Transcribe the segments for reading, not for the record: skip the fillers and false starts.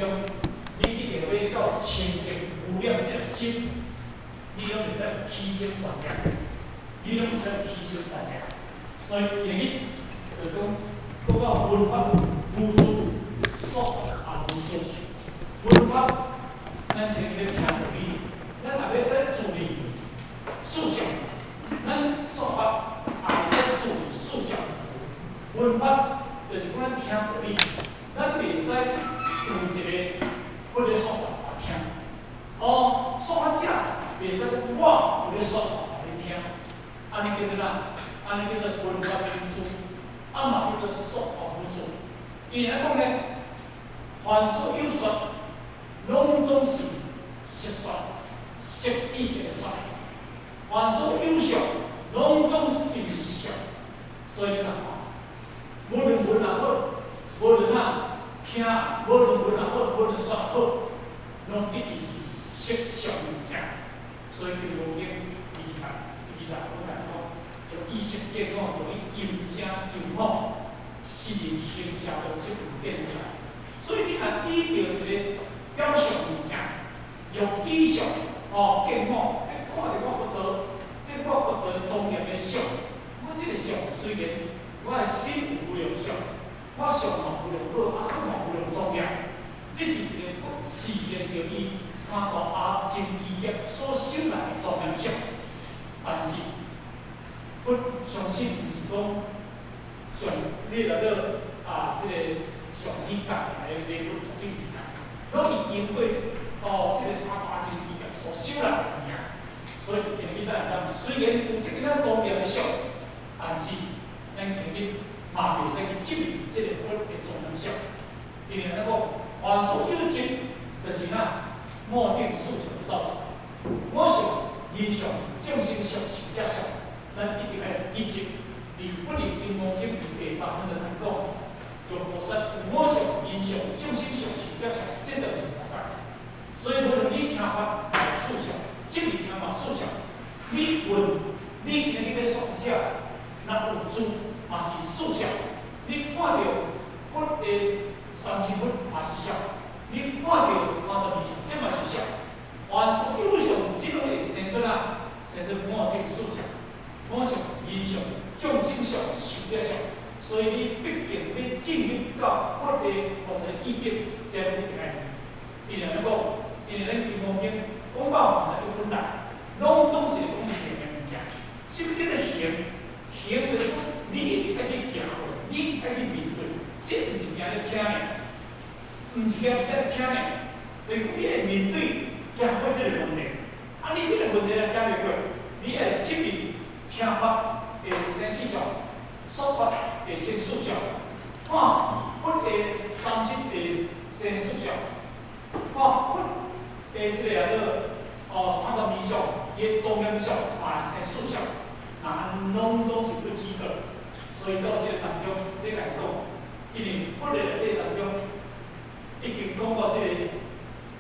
中，你一定欲到清淨無染這個心，你攏會使起心動念，你攏會使起心動念。所以今日就講講到聞法無住，說法也無住。聞法，咱今日咧聽道理，咱也欲使注意思想，咱說法也會使注意思想。聞法就是講咱聽道理，咱袂使有一个佛咧說法來聽。哦，說法者袂使講我有咧說法予你聽，按呢叫做啥？按呢叫做聞法無住，啊嘛叫做說法無住。伊按呢講呢，凡所有說，攏總是色說，色意識的說；凡所有相，攏總是實相。所以你看無論聞也好，無論啊聽，無論聞也好，無論說也好，攏一直是色相物件。所以《金剛經》二十二十我共講，就以色見我，就以音聲求我，是形色動這物變出來。所以你看，依著一个表象物件，用意象哦見我，看著我佛道，這個我佛道莊嚴的相，我這個相雖然我的心有無量相，我相嘛無量好，啊好嘛無量莊嚴，這是一个自然著伊三大阿僧祇劫所修來的莊嚴相。但是佛相信毋是講像你來到啊這个上天降來的禮物，絕對毋是啦，攏是經過哦這个三大阿僧祇劫所修來的物件。所以今日咱會當雖然有這个咱莊嚴的相，但是咱今日嘛袂使去質疑這个佛的莊嚴相。因為咱講凡所有執，就是啥？我定思想造成。我相、人相、眾生相、壽者相，咱一定愛記住。佇《佛的金剛經》第三分就來講，就菩薩有我相、人相、眾生相、壽者相，這就是菩薩。所以無論你聽法思想，這裡聽法思想，你問你今日咧說者，若有住嘛是思想。你看著佛的三身佛嘛是相，你看著32相，這嘛是相。凡所有相，這攏會生出啊，生出我定思想，我相、人相、眾生相、壽者相。所以你畢竟欲進入到佛的菩薩意境，這攏一定愛。伊按呢講，因為咱金剛經講到21分來，攏總是講行的物件。啥物叫做行？行就是講你一定愛去行過，你愛去面對，這毋是驚咧聽爾，毋是驚佇遮聽爾，就是講你會面對行過這个問題。啊，你這个問題若行袂過，你愛執迷聽法會生思想，說法會生思想，看佛的三身會生思想，看佛的這个叫做哦32相，伊的莊嚴相嘛會生思想，那按攏總是不及格。所以到這个當中，你共講，因為佛的內底當中已經講到這个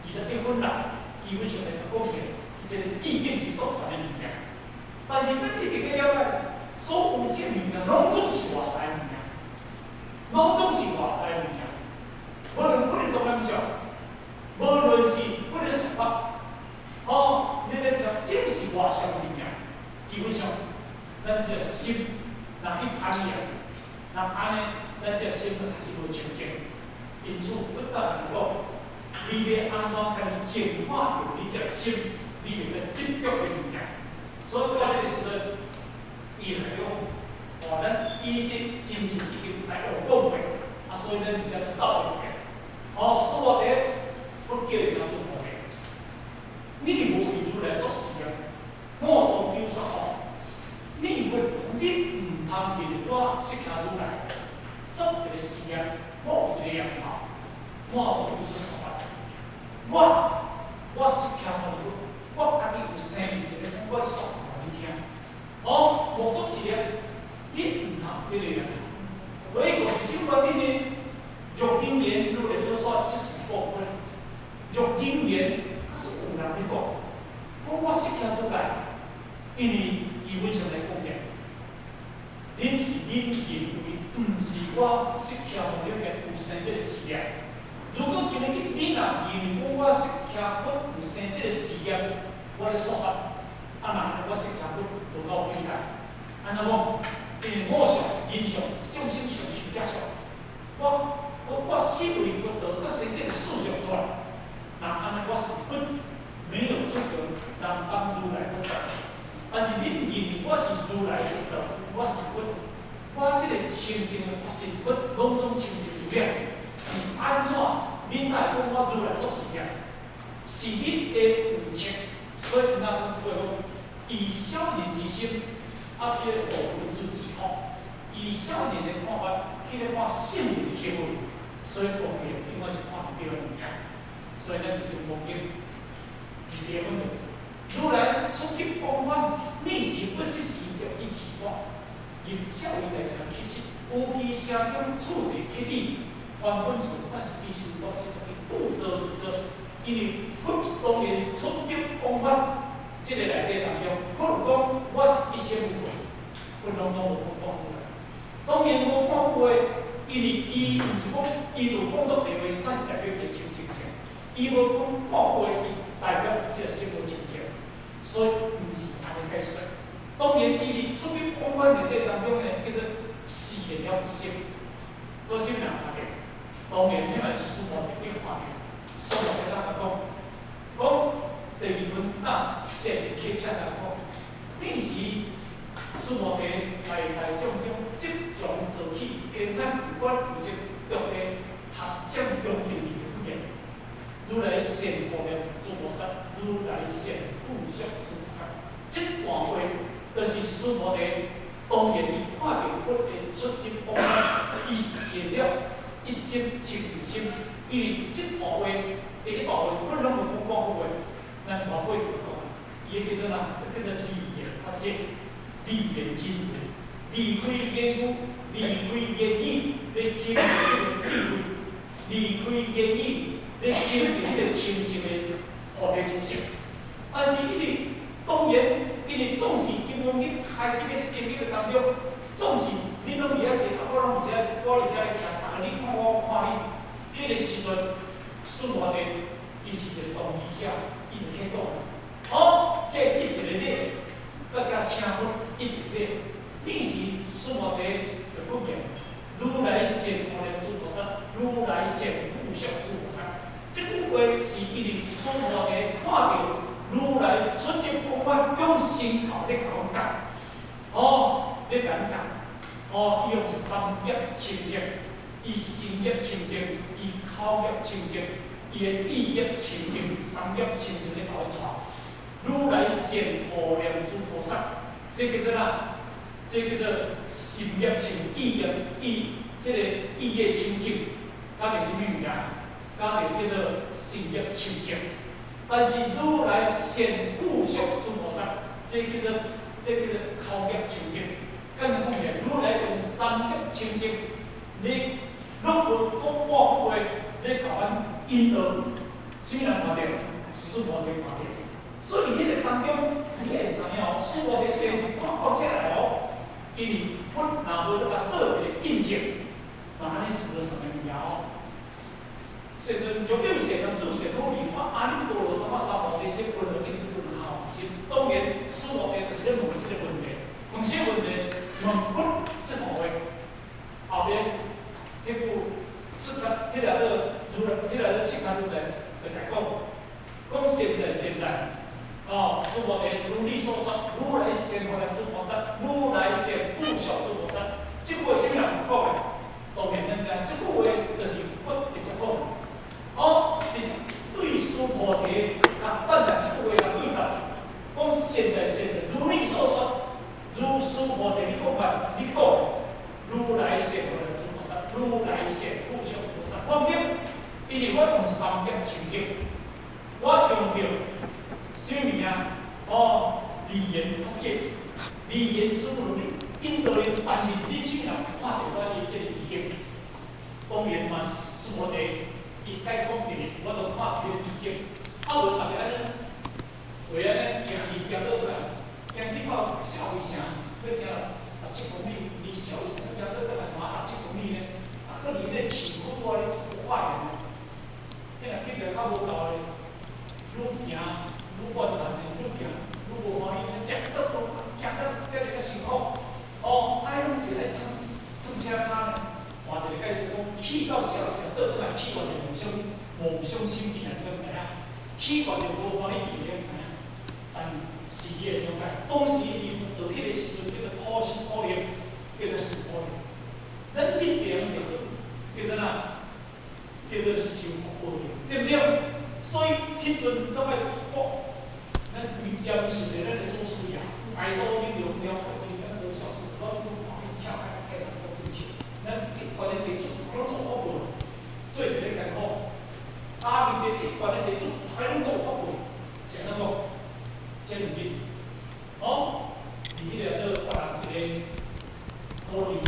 21分啦，基本上來講起來，這个意境是足懸的物件。但是咱一定欲了解，所有這物件攏總是外在的物件，攏總是外在的物件。無論佛的莊嚴相，無論是佛的說法，哦，你咧聽，這是外相物件。基本上，咱這個心若去攀緣，若按呢，咱這個心就開始無清淨。因此，佛教來講，你欲按怎家己淨化著你這個心，你袂使執著的物件。所以到這個時陣，伊來講，哦，咱以前真正已經來有講過，啊，所以咱佇遮走一下。哦，所以佛叫啥師傅呢？你無為如來作事業，我當有說法。你以為你毋通為我釋迦如來做一個事業，我有一個念頭，我當有說法。我釋迦牟尼佛，我家己有生一個，我說予你聽。哦，無做事業，你毋通這個念頭。所以講是什麼原因呢？若真言如來有說，這是部分。若真言，可是有人咧講，講我釋迦如來，因為基本上來講起，恁是恁認為，毋是我釋迦牟尼佛有生這個事業。如果今日你若若認為講我釋迦佛有生這個事業，我咧說法，啊若按呢我釋迦佛無夠境界。按怎講？因為我相、人相、眾生相、壽者相，我身為佛道，閣生這個事相出來，若按呢我是佛，沒有資格來當如來佛道。但是恁認為我是如來佛道，我是佛，我這個清淨的佛性，佛攏總清淨無染，是按怎？恁才會講我如來做事業？是恁的有情，所以咱講一句講，以小人之心，啊，這個度君子之腹。以小人的看法去咧看聖人的行為，所以當然永遠是看毋對的物件。所以咱佇中國經，佇第分如來出入廣泛，逆時不失時，就一起看。入小位大乘乞食，有其城中處地乞語，還本處，但是必須我是屬於故作而做，因為佛當然出入廣泛，這個內底當中，佛有講我是一生無過，佛攏總無講半句話。當然無半句話，因為伊毋是講伊就講作濟話，那是代表伊清淨性。伊無講半句話，伊代表這個心無清淨，所以毋是按呢解說。當然，伊佇出入廣泛內底當中呢，叫做示現了心，做啥物人看著？當然，彼個須菩提去看著，須菩提怎甲講？講第二分啊，善乞請來講，彼時須菩提在大眾中執掌坐起，偏袒有關有色，著地合掌恭敬而不言。如來善護念諸菩薩，如來善護惜諸菩薩。這段話就是須菩提當然伊看著佛的出入廣泛，伊現了一心清淨心。因為這段話，第一段話，佛攏無講半句話，咱外過就講，伊個叫做哪？這叫做離言法界，離言真如，離開言語，離開言語，咧修這個智慧，離開言語，咧修這個清淨的佛的知識。但是因為當然，因為總是金剛經開始咧成立的當中，總是恁攏佇遐坐，啊，我攏佇遮，我佇遮咧徛，逐个你看我，我看你。彼個時陣，須菩提伊是一個當機者，伊就去講，哦，這一個禮，閣加請佛一個禮，彼時須菩提就講言，如來善護念諸菩薩，如來善護惜諸菩薩。這句話是因為須菩提看著如來出入廣泛，用身口咧共阮教，哦，咧共阮教，哦，伊用三業清淨，伊身業清淨，伊口業清淨，伊的意業清淨，三業清淨咧共阮傳。如來善護念諸菩薩，這叫做哪？這叫做心業清，意業意，這個意業清淨，加著啥物物件？加著叫做身業清淨。但是如來善護惜諸菩薩，這叫做口業清淨。簡單講起來，如來用三業清淨，你攏無講半句話，咧共阮引導，啥物人看著？須菩提看著。所以彼個當中，你會知影哦，須菩提雖然是看到這來哦，因為佛若無咧共做一個印證，那按呢是無啥物物件哦。世尊，若有善男子善女人，發阿耨多羅三藐三菩提心，般若應諸佛心。當然，須菩提就是咧問這個問題，問啥問題？問佛這段話。後邊彼句釋迦，彼個做如來，彼個做釋迦如來就共講，講善哉善哉。哦，須菩提，如你所說，如來善護念諸菩薩，如來善護惜諸菩薩。這句話啥物人講的？當然咱知，這句話就是佛直接講的。哦，直接對須菩提共讚嘆這句話共對答。講善哉善哉，如你所說，如須菩提你講法，你講，如來善護念諸菩薩，如來善護惜諸菩薩。我毋對，因為我用三業清淨，我用著啥物物件？哦，離言法界，離言諸如你引導你，但是你啥物人看著我的這個意境，當然嘛，須菩提，伊解講佇咧，我都看著意境。啊，無逐个按呢，為按呢行去行倒轉來，行去到痟圍城，欲行六七公里，離痟圍城欲行倒轉來嘛六七公里呢。啊，閣離彼個市區蹛咧足遠呢。你若去著較較無夠的，愈行愈困難的，愈行愈無歡喜，食這頓行這這爾辛苦，哦，愛攏是愛褪褪車跤呢。換一個解釋講，起到少時倒轉來起偌濟夢想，夢想心起來，你敢知影？起偌濟無歡喜去，你敢知影？但是你會了解，當時伊到彼個時陣叫做苦心苦力，叫做受苦力。咱這邊叫做叫做哪？叫做受福報應，對毋對？所以彼陣攏愛我，咱接受著咱的祖師爺，大道理了了解，咱無小事，攏看伊巧開替人講對笑。咱一貫的地主攏做福報，做一個艱苦。阿彌陀一貫的地主，大攏做福報，是按怎講？這兩日，哦，佇彼個做越南一個高麗，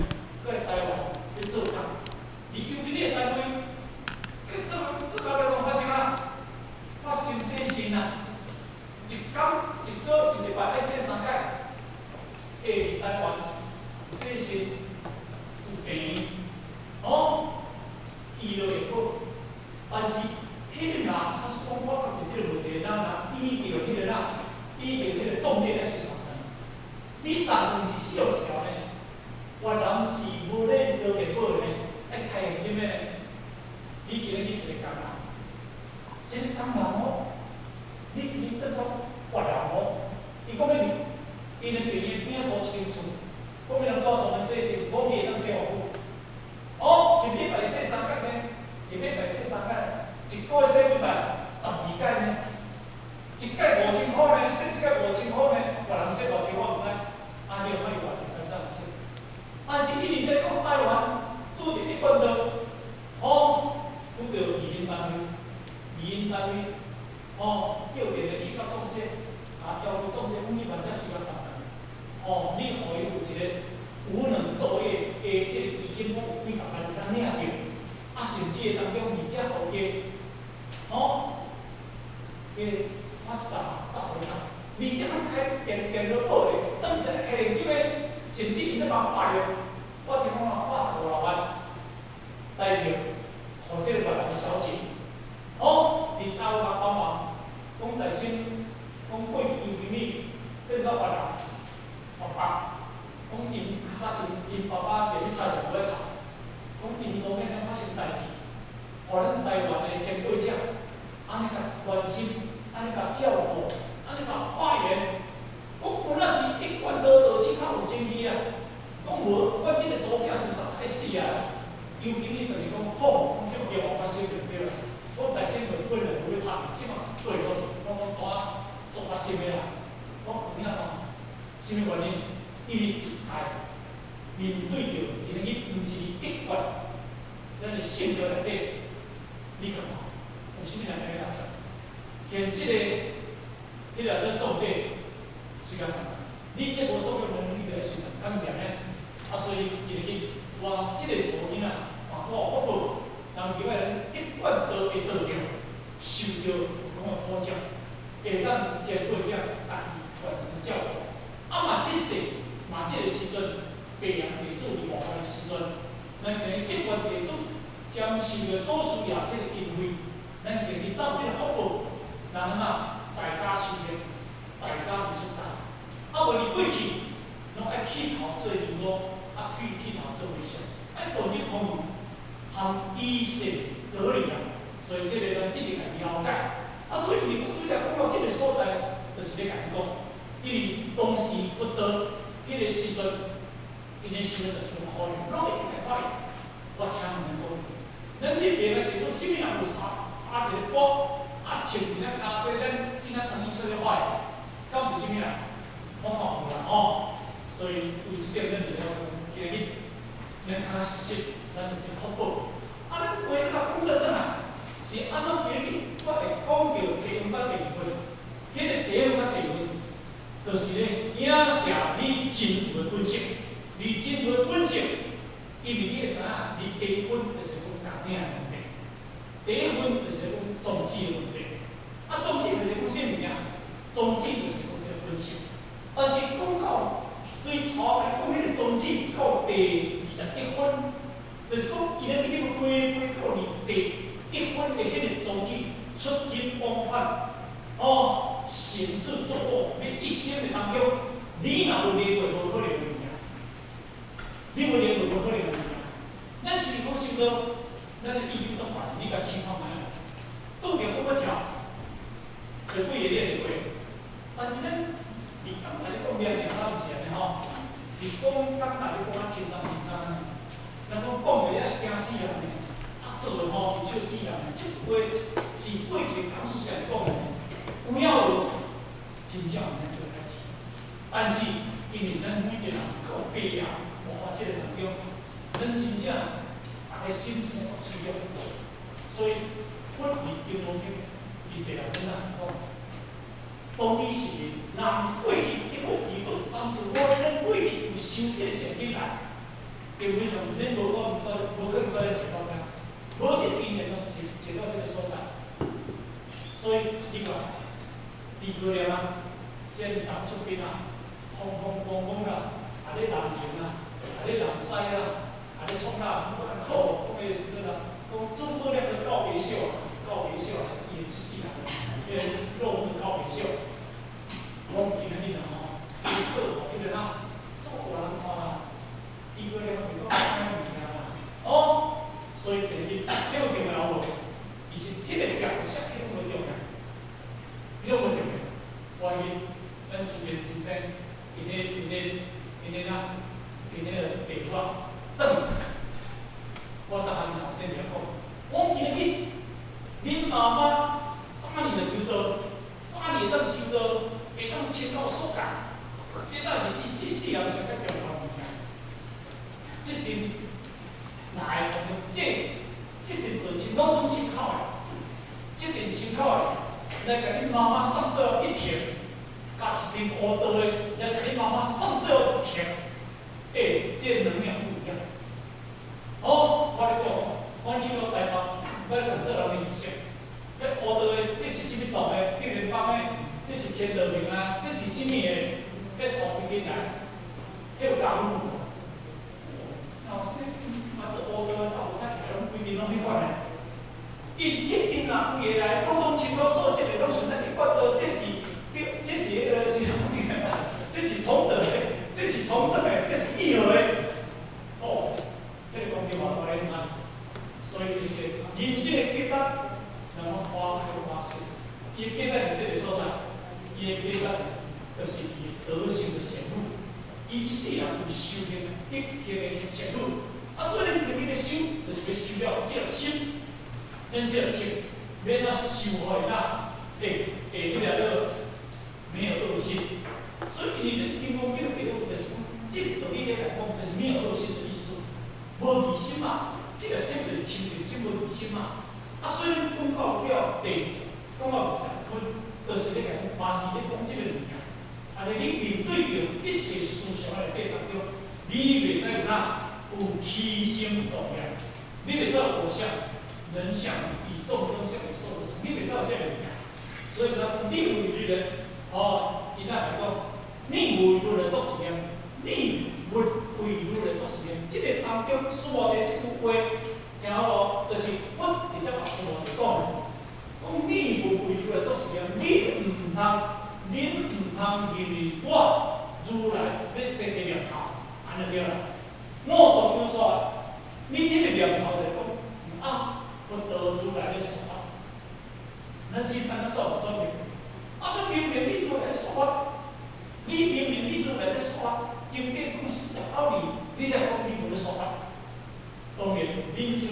閣來台灣咧做工，而尤其你的單位，去做做到尾怎發生啊？發生洗腎啊！一工一個一禮拜愛洗三擺，下佇台灣洗腎有病院，哦，醫療會好，但是彼個人，他是講我家己這個問題，咱若比著彼個啦，比著彼個中介來說三頓，你三頓是四號一條呢？越南是無咧勞健保的呢，愛開現金的呢。你今日去一個工人，這個工人哦，你今日轉到越南哦，伊講欲入，𪜶的病院邊仔租一間厝，講欲人怎專門洗腎，講伊會當洗偌久？哦，一禮拜洗三擺呢，一禮拜洗三擺，一個月洗幾擺？12擺呢？一擺5000箍呢，洗一擺5000箍呢，越南洗偌濟我毋知，啊，你看伊偌濟三三洗。但是伊佇咧講台灣，拄著一貫道，哦，拄著義營單位，義營單位，哦，叫電話去甲中介，啊，要求中介講你萬才需要三萬，哦，你予伊有一個無能作業的這個基金，講有幾十萬會當領著，啊，甚至會當中而且予加，哦，加花一十萬搭予伊，而且攏開電電腦報的，當來開現金的，甚至𪜶咧幫化驗，我聽講啊，化15、6萬，台票，予這個越南的小姐，哦，佇台灣幫忙，講大聲，講過去楊經理變到越南，爸爸，講𪜶較早𪜶爸爸佇咧吵就無愛吵，講𪜶祖囝才發生代誌，予咱台灣的前輩者，按呢共關心，按呢共照顧，按呢共化緣，講本來是一貫道道士較有爭議啊，講無，阮這個祖囝就怎愛死啊？尤其你就是講好，講這個業務發生就對啦。我大聲就本來無咧插，這馬對落去，我講怎做發生的啦？講有影講，啥物原因？因為一開面對著今日毋是一貫，咱的性格內底，你感覺有啥物人會來插？現實的，彼個咧作者隨甲啥？你這無作業能力的時陣，敢是按呢？啊，所以今日我這個查囡仔，嘛我有福報，人入來一貫道的道場，受著講的普照，會當前輩者共伊完全照顧。啊嘛，這世嘛這個時陣，白楊地主佇外國的時陣，咱今日一貫地主將受著祖師爺這個恩惠，咱今日到這個福報，人啊在家修煉，在家出家。啊無佇過去，攏愛剃頭做尼姑，啊剃剃頭做和尚，愛斷入空門，含醫善得理啊。所以這個咱一定愛了解。啊，所以你拄才講到這個所在，就是咧共你講，因為當時佛道彼個時陣，𪜶的時陣就是講可能，攏一定會發現。我請問恁講，咱這邊的地主啥物人有三三一個波，啊，穿一領袈裟，咱這領長衣說咧發的，敢有啥物人？我看無啦吼，所以有這點咱就了今日咱較實實，咱就是福報。啊，咱話這個講倒轉來，是按怎今日我會講著第一分佮第二分，彼個第一分佮第二分，就是咧影射你真如的本性，你真如的本性，因為你會知影，你第一分就是講家庭的問題，第一分就是講宗旨的問題。啊，宗旨就是講啥物件？宗旨就是講這個本性。但是講到對頭來講，彼個宗旨到第21分，就是講今日你要歸歸到你第一分的彼個宗旨出行住坐臥，你一生的當中，你若無練過，無可能有物件。你無練過，無可能有物件。咱雖然講修道，咱的意境足懸，你共試看覓啊？拄著講欲跳，就幾个練會過。但是咱你剛才咧講念念，敢毋是按呢吼？你講剛才咧講較輕鬆輕鬆按呢，人講講的也是驚死人的，啊做的吼是笑死人的。這句話是過去講師上講的，有影無？真正毋免這個代誌。但是因為咱每一個人閣有必要無法這個當中，咱真正逐个心真正足脆弱，所以佛佇金剛經伊第六本啊講，當你是人過去一佛二23世，我咱過去有修這個善根來，基本上咱無可能無可能閣來坐到遮，無這個因緣攏是坐到這個所在。所以你看，諸葛亮啊，戰場出兵啊，風風光光啦，啊咧南營啊，啊咧南西啊，啊咧創啊，我較好講彼个時陣啊，講諸葛亮的告別秀啊，告別秀啊，伊的這世人，彼个落幕告別秀。講今仔日啊吼，伊做吼，伊個哪做予人看啊，諸葛亮袂講啥物件啦，哦，所以今日這有重要無？其實彼個角色彼個無重要，彼個無重要。我去咱主編先生，𪜶咧𪜶咧白話轉來，我逐項後生來講，我今日恁媽媽早年就求道，早年會當修道，會當清到所界，這才是伊這世人上較重要的物件。這陣來這陣道親攏總親口的，這陣親口的，來共恁媽媽送最後一程，共一陣悟道的來共恁媽媽送最後一程，欸，這能量不一樣。哦，我咧講，我去到台北，我咧問做人的儀式，彼悟道的這是啥物道的？竟然講的，這是天道明啊，這是啥物的？彼帶規間來，彼有教阮無？老師，嘛做悟道的，有較起來攏規間攏彼款的。伊一定啊，規个來，攏總清楚所說的，攏想咱去覺得這是，這是彼个是這是崇德的，這是崇正的，這是義和的。哦，彼个講句話我咧問，所以這個人生的價值，人講花開花謝，伊的價值佇這個所在，伊的價值就是伊德行的顯露，伊這世人有修行德行的顯露，啊，所以你今日修，就是欲修了這個心。咱這個心，免啊受害啦，會會彼個做沒有惡心。所以，因為金剛經的第五就是講，這個道理來講，就是沒有惡心的意思，無疑心嘛，這個心就是清淨心，無疑心嘛。啊，所以講到了地子，講到乾坤，就是咧講，嘛是咧講這個物件。啊，就你面對著一切思想的過當中，你袂使有哪有起心動念，你袂使有我相、人相、以眾生相、以壽者相，你袂使有這個物件。所以講，你有如來，哦，伊才來講，你為如來作是念，你勿為如來作是念。這個當中，須菩提這句話，聽好無？就是佛直接共須菩提講的，講你勿為如來作是念，你毋通，恁毋通認為我如來欲生個念頭，按呢對啦。我當有說，你彼個念頭就講啊，佛陀如來咧說法，咱這按怎做做明？啊，這明明你如來咧說法，你明明你如來咧說法，經典講是道理，你才講你無咧說法。當然，恁像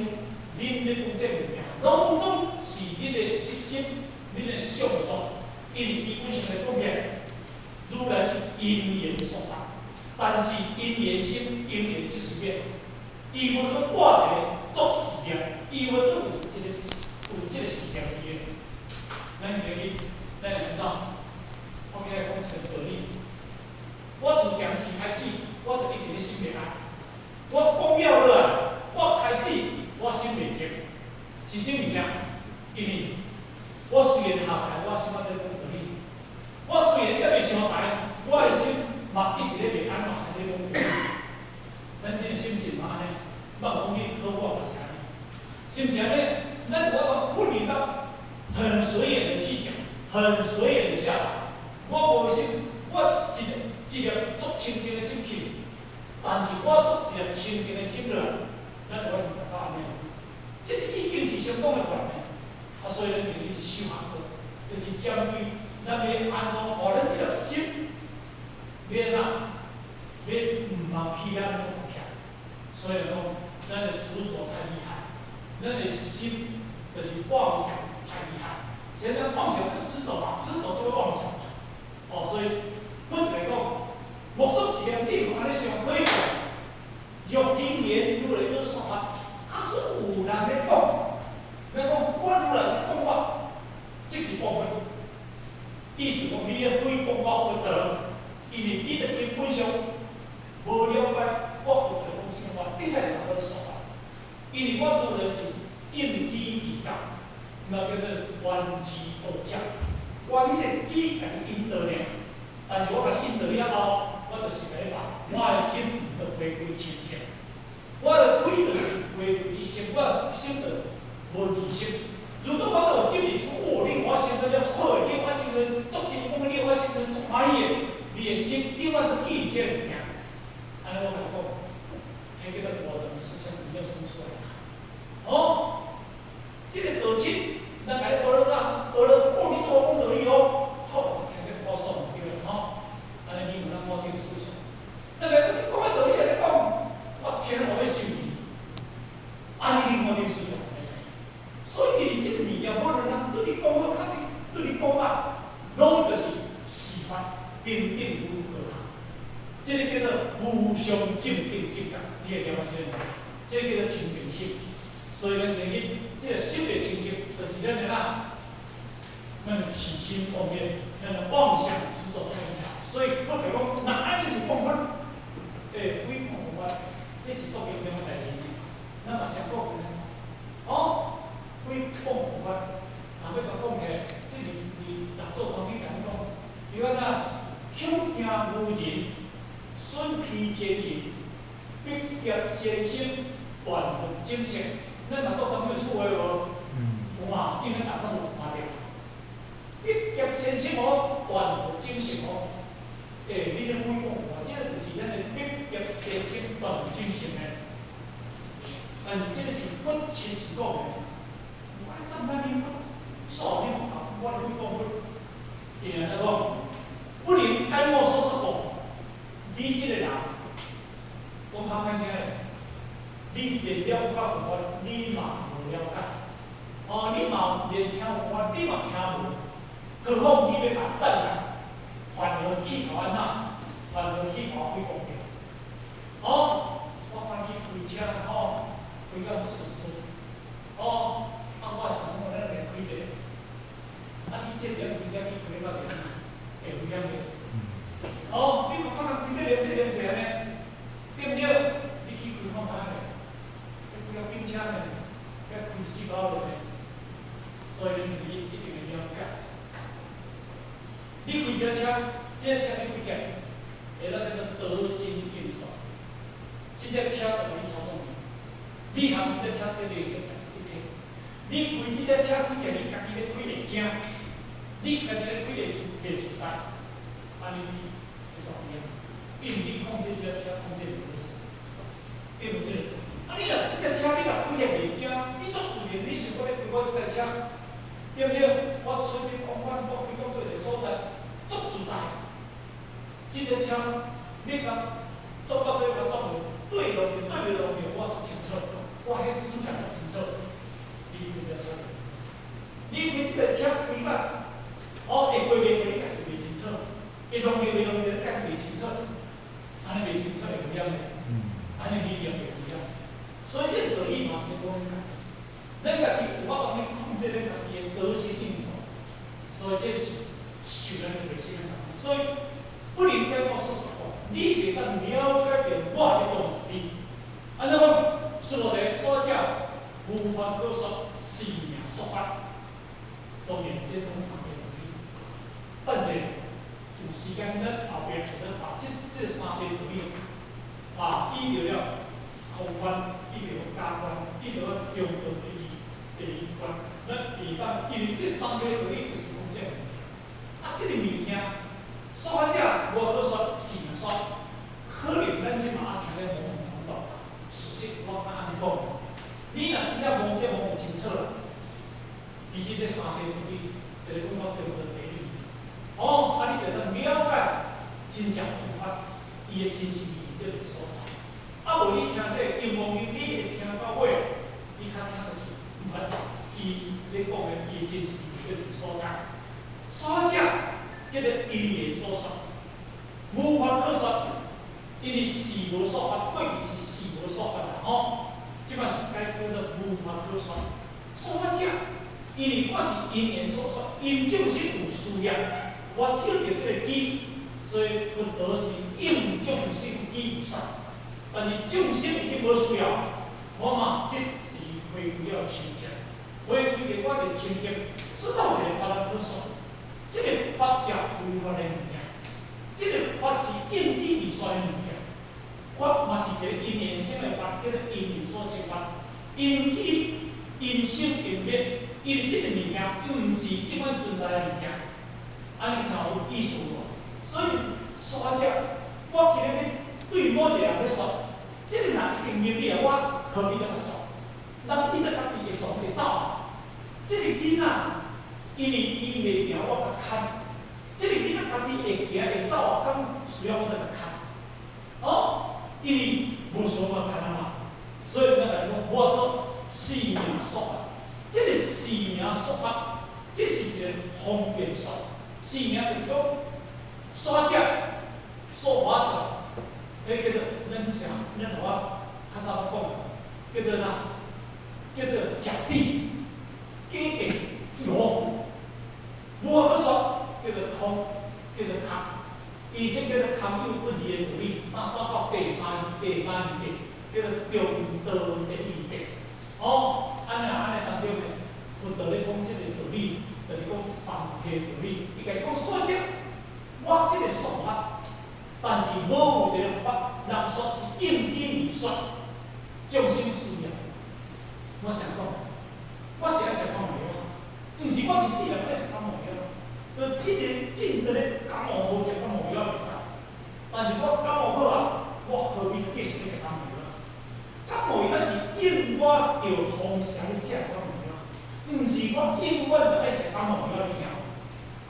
恁咧講這物件，攏總是你的識心，你的相續，因為基本上來講起來，如來是因緣說法，但是因緣生，因緣即時滅，伊無去掛一個作事業，伊無都有這個有這個事業佇個。咱今日咱來怎？我今日講一個道理。我自當時開始，我就一直咧心袂安。我講了落來，我開始我心袂靜，是啥物件？因為我雖然下台，我心仔咧講道理；我雖然猶未上台，我的心嘛一直咧袂安，嘛還咧講道理。咱這個心是毋按呢？莫講你好我嘛是按呢，是毋是按呢？咱我講不理到很隨緣的去講，很隨緣的下來。我無心，我一一粒足清淨的心去，但是我做一粒清淨的心落來，咱有法度達到按呢。這個已經是相當的懸的，啊，所以咱就去修學過，就是針對咱欲按怎，予咱這粒心，欲按怎，欲毋通起遐個起來。所以講，咱的執著太厲害，咱的心就是妄想太厲害。現在妄想是執著嘛，執著就會妄想嘛。哦，所以佛來講，莫做時間你毋按呢想虛幻，若聽言如來有說法，假使有人咧講，咧講我如來講我，這是謗佛。意思講你咧誹謗我佛德，因為你佇根本上無了解我佛陀講啥物話，你才知影我咧說法。因為我如來是應機而教，那叫做緣機導教。我彼个機共你引導爾，但是我共你引導了後，我就是共你話，我的心就回歸清淨，我的歸就是回歸心，我的心就無二心。如果我閣有執著，哦，你我生得了好的，你我生得足成功的，你我生得足歡喜的，你的心永遠都記佇這个物件。按呢我共你講，彼叫做我等思想不要生出來啦。哦，這個道親，咱共你學了啥？學了，哦，你說我講道理哦，好，我聽得我爽對吼。按呢你有咱我頂思想。那個你講的道理按呢講，我聽了我欲生氣。按呢你我頂思想會使。所以，伊這個物件，無論人對你講好，較對你講歹，攏就是是法平等如何啦。這個叫做無上正等正覺，你會了解這個無？這個叫做清淨心。所以咱建議，這個心的清淨，就是咱的哪，咱的起心動念，咱的妄想執著太厲害。所以我就講，若按這是謗佛，欸，誹謗佛法，這是足嚴重的代誌呢。咱嘛先講呢，哦，誹謗佛法，若欲共講起來，這是佇六祖壇經共你講，伊講哪，口驚愚人，損彼真言，逼脅先生，斷佛種性。咱六祖壇經有這句話無？有嘛？應該逐個攏有看著。逼脅先生哦，斷佛種性哦。欸，你咧誹謗我，這個就是咱的逼脅先生斷佛種性的。但是這個是佛親自講的，我讚歎你佛，煞你有我咧誹謗佛。伊安怎講？不能解我所說故，你這個人講較歹聽的，你連了解佛法，你嘛無了解。哦，你嘛連聽佛法，你嘛聽無。何況你欲共讚揚，反而去予按怎？反而去予誹謗著。哦，我看你開車吼，開甲足順順。哦，啊，我想講咱來開一个，啊，你這邊開車去開到邊會危險袂？哦，你嘛看人開得連勢連勢按呢，對毋對？你去開看覓咧？你開甲警車呢？遐開水溝落呢？所以你一定會了解。你開這車，這車你開起來，會當叫做得心應手。這隻車就予你操縱你，你含這隻車得連結在一切。你開這隻車開起來，你家己咧開會驚，你家己咧開會自袂自在，按呢你會怎樣？因為你控制這隻車控制袂好勢，對毋對？啊，你若這隻車你若開起來袂驚，你足自然，你想講咧開我這台車，對毋對？我出去往返，我開到佗一個所在，足自在。這隻車你共做到底我做袂對路對袂路面，我足清楚，我彼思想足清楚。你開這車，你開這個車開甲，哦，會過袂過你家己袂清楚，會弄著袂弄著你家己袂清楚，按呢袂清楚會危險的，按呢理念會危險。所以這個道理嘛是咧講咱家己有法度去控制咱家己的得心應手，所以這是受咱的內心的。所以不能解我所說講，你袂當了解著我咧講的。按怎講？須菩提所講無法可說，是名說法。當然，這講三個道理。等者有時間，咱後壁咱把這三個道理啊，依著了空觀，依著假觀，依著了中道第一第一觀，咱會當因為這三個道理就是講這個物件。啊，這個物件實這三個東西，就是講到中道第一義。哦，啊，你就當了解真正佛法，伊的真實意義這個所在。啊，無你聽這個金剛經，你會聽到尾，你較聽的是毋捌伊咧講的伊的真實意義這個所在。所者叫做因緣所說，無法可說，因為事無所法，過去是事無所法啦吼。這擺是改叫做無法可說。所者，因為我是因緣所說，因眾生有需要，我照著這個機，所以佛陀是應眾生機而說。但是眾生已經無需要，我嘛即時回歸了清淨，回歸著我的清淨，知道一個法可說。這個法者無法的物件，這個法是應機而說的物件。法嘛是一個因緣生的法，叫做因緣所生法。因機因生因滅，因為這個物件毋是永遠存在的物件，按呢聽有意思無？所以，說者，我今日對某一個人欲說，這個人已經明白，我何必閣說？人伊著家己會從會走。這個囡仔，因為伊袂行，我共牽。這個囡仔家己會行會走啊，敢需要我來共牽？哦，因為無需要我牽啊嘛。所以咱來講，我說是名說法，這個是名說法，這是一個方便說。是名就是講，說者說法者，彼叫做咱啥？咱頭仔較早講，叫做啥？叫做假諦、假定、有，無法可說，叫做空，叫做空。伊這叫做空有不二的道理，那走到第三地，叫做中道第一義。哦，按呢按呢當中呢，佛陀咧講這個道理，就是講三諦道理。伊共你講說者，我這個說法，但是無有一個法，人說是應機而說，眾生需要。我想講，我是愛食感冒藥，毋是我一世人愛食感冒藥。就這個進佇咧感冒無食感冒藥袂使，但是我感冒好啊，我何必繼續去食感冒藥？感冒藥是應我著風邪咧食感冒藥，毋是我永遠著愛食感冒藥你聽。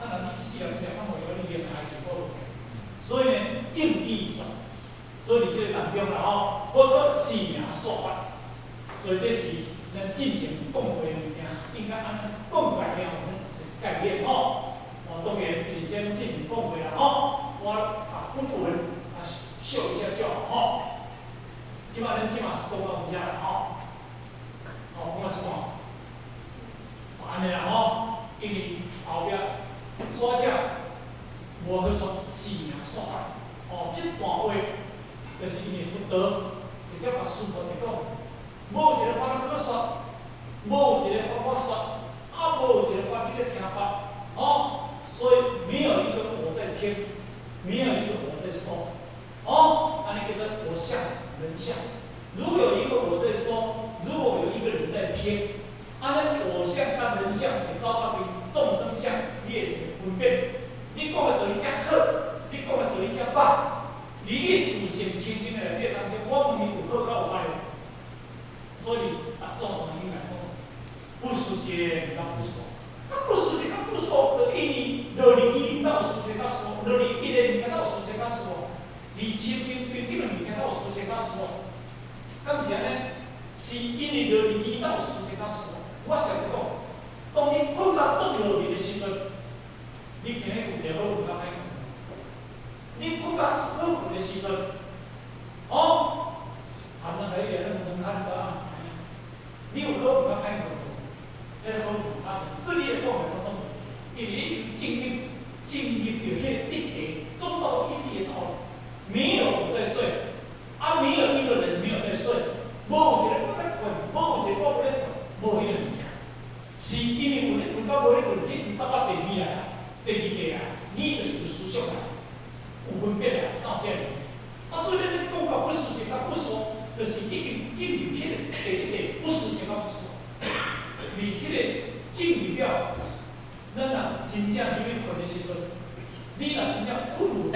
啊，若你一世人食感冒藥，你應該是好落去。所以呢，應機說，所以佇這個當中啦吼，我閣是名說法，所以這是咱進前講過的物件，應該按呢講過了，咱是概念吼。我當然，因為這進前講過啦吼，我把本文啊秀一下就好吼。這擺咱這馬是講到這啦吼，吼講到這段，按呢啦吼，因為後壁說者無去說是名說法，哦，這段話就是因為佛陀直接共師徒佇講，無一個法可說，無一個法我說，啊無一個法你咧聽法，哦，所以沒有一個我在聽，沒有一個我在說，哦，按呢叫做我相人相。如果有一個我在說，如果有一個人在聽，按呢我相佮人相會走到變眾生相，你會一個分別。你講的道理遮好，你講的道理遮歹，離你自性清淨的內底當中，我問你有好佮有歹無？所以，大眾應該講，不思善，甲不說。啊，不思善佮不說，就因為落入伊哪有思善佮說，落入伊的物件哪有思善佮說，離清淨平等的物件哪有思善佮說？敢毋是按呢？是因為落入伊哪有思善佮說？我想講，當你睏甲足落入的時陣，你今日有一個好困佮歹困。你睏甲足好困的時陣，哦，含咱來個咱從漢到暗知影，你有好困佮歹困無？彼個好困歹困，對你來講來講總無因為你進入著彼個一地，中道一地的道理，沒有我在睡，啊，沒有一個人沒有在睡，無有一個我在睏，無有一個我無咧睏，無彼個物件，是因為有咧睏佮無咧睏，已經走到第二來啊，第二地啊，你就是有思想來，有分別來，哪有這個物件？啊，所以咱咧講到不思善佮不說，就是已經進入彼個第一地，不思善佮不說。佇彼個進入了，咱若真正入去睏的時陣，你若真正睏有